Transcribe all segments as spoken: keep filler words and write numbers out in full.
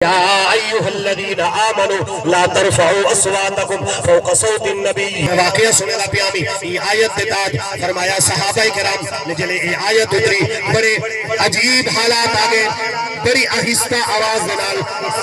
يا أيها الذين آمنوا لا ترفعوا أصواتكم فوق صوت النبي۔ واقعہ سݨیندا پیاں، ایں آیت دے تحت فرمایا، صحابہ کرام نے جلے اے آیت اتری، بڑے عجیب حالات آ ڳئے، بڑی آہستہ آواز دے نال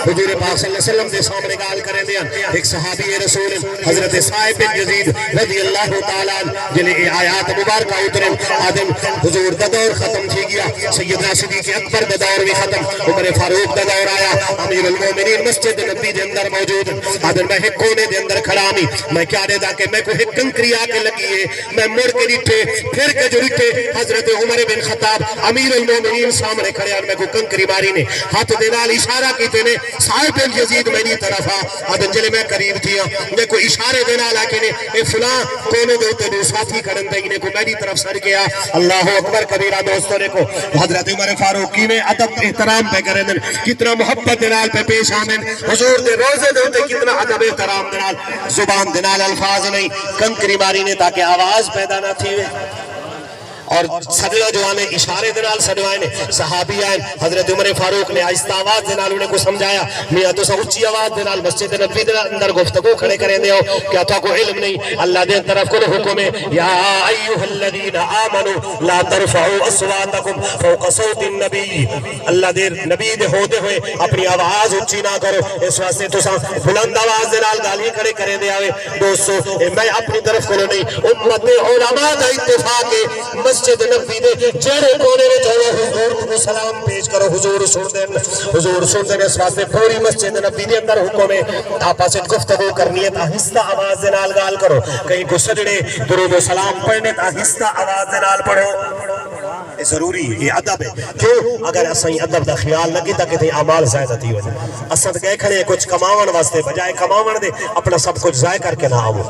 حضور پاک صلی اللہ علیہ وسلم دے سامݨے ڳالھ کریندے ہن۔ ہک صحابی رسول حضرت صائب بن یزید رضی اللہ تعالیٰ عنہ، جلے اے آیات مبارکہ اترن، آدھن، حضور دا دور ختم تھی ڳیا، سیدنا صدیق اکبر دا دور وی ختم، عمر فاروق دا دور آیا، امیر المومنین مسجد نبی دے اندر موجود ہن۔ آدھن، میں ہک کونے دے اندر کھڑا ہاں، میں کیا ݙیہداں کہ میکوں ہک کنکری آ کے لڳی ہے، میں مڑ کے ݙٹھے، پھر کے جو ݙٹھے، حضرت عمر بن خطاب امیر المومنین سامݨے کھڑے ہن، میکوں کنکری ماری نے، ہتھ دے نال اشارہ کیتے نے، صائب بن یزید میݙی طرف آ۔ آدھن، جلے میں قریب تھیاں، میکوں اشارے دے نال آکھے نے، اے فلاں کونے دے اتے ݙو ساتھی کھڑن تے انہیں کوں میݙی طرف سݙ کے آ۔ اللہ اکبر کبیرہ۔ دوستو، ݙیکھو حضرت عمر فاروق کیویں ادب احترام پئے کریندن، کتنا محبت دے نال پئے پیش آندن۔ حضور دے روضے دے اتے کتنا ادب احترام دے نال، زبان دے نال الفاظ نہیں، کنکری ماری نے تاکہ آواز پیدا نہ تھیوے۔ اور سݙݨا جو آنے اشارے دے نال سݙوائے نے، صحابی آئے، حضرت عمر فاروق نے آہستہ آواز دے نال انہیں کوں سمجھایا، میاں تساں اچی آواز دے نال مسجد نبی دے اندر گفتگو کھڑے کریندے ہو، کیا تہاکوں علم نہیں؟ اللہ دے طرف کوں حکم ہے، يا أيها الذين آمنوا لا ترفعوا أصواتكم فوق صوت النبي۔ اللہ دے نبی دے ہوندے ہوئے اپݨی آواز اچی نہ کرو، اس واسطے تساں بلند آواز دے نال ڳالھیں کھڑے کریندے آوے۔ دوستو، اے میں اپݨی طرف کولوں نہیں، امت علماء دا اتفاق ہے، مسجد نبوی دے جیڑھے کونے وچ ہووے، حضور کوں سلام پیش کرو، حضور سݨدن، حضور سݨدن۔ اس واسطے پوری مسجد نبوی دے اندر حکم ہے، آپس وچ گفتگو کرنی ہے تاں آہستہ آواز دے نال ڳالھ کرو، کہیں کوں سݙݨے، درود و سلام پڑھݨے تاں آہستہ آواز دے نال پڑھو۔ اے ضروری ہے، اے ادب ہے۔ کیوں؟ اگر اساں ایں ادب دا خیال نہ کیتا، کتھے اعمال زائد تھی ونڄن۔ اساں تے ڳئے کھڑے ہیں کجھ کماوݨ واسطے، بجائے کماوݨ دے اپݨا سب کجھ ضائع کر کے نہ آوو۔